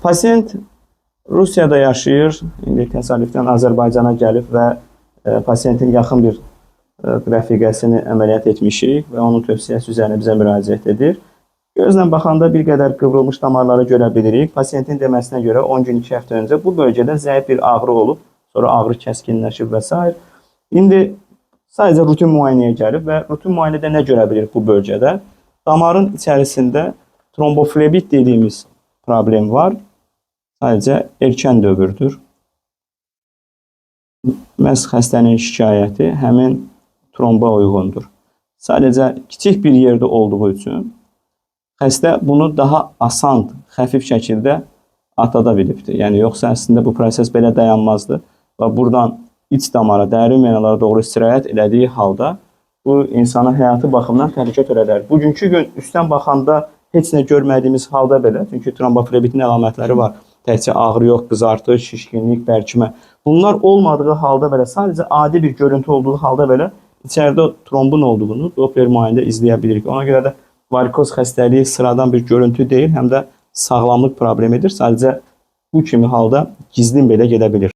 Pasiyent Rusiyada yaşayır. İndi təsadüfdən Azərbaycana gəlib və pasiyentin yaxın bir rəfiqəsini əməliyyat etmişik və onun tövsiyəsi üzərinə bizə müraciət edir. Gözlə baxanda bir qədər qıvrılmış damarları görə bilirik. Pasiyentin deməsinə görə 10 gün 2 həftə öncə bu bölgədə zəif bir ağrı olub, sonra ağrı kəskinləşib və s. İndi sadəcə rutin müayinəyə gəlib və rutin müayinədə nə görə bilirik bu bölgədə? Damarın içərisində tromboflebit dediyimiz problem var. Sadəcə erkən dövrdür. Məhz xəstənin şikayəti həmin tromba uyğundur. Sadəcə kiçik bir yerdə olduğu üçün xəstə bunu daha asan, xəfif şəkildə atlada bilibdir. Yəni yoxsa əslində bu proses belə dayanmazdı və buradan iç damara, dərin venalara doğru istirahət elədiyi halda bu insanın həyatı baxımından təhlükə törədər. Bugünkü gün üstdən baxanda heç nə görmədiyimiz halda belə, çünki tromboflebitin əlamətləri var. Təkcə ağrı yox, qızartı, şişkinlik, bərkimə. Bunlar olmadığı halda belə, sadəcə adi bir görüntü olduğu halda belə içəridə trombun olduğunu Doppler müayinədə izləyə bilirik. Ona görə də varikoz xəstəliyi sıradan bir görüntü deyil, həm də sağlamlıq problemidir. Sadəcə bu kimi halda gizlin belə gedə bilir.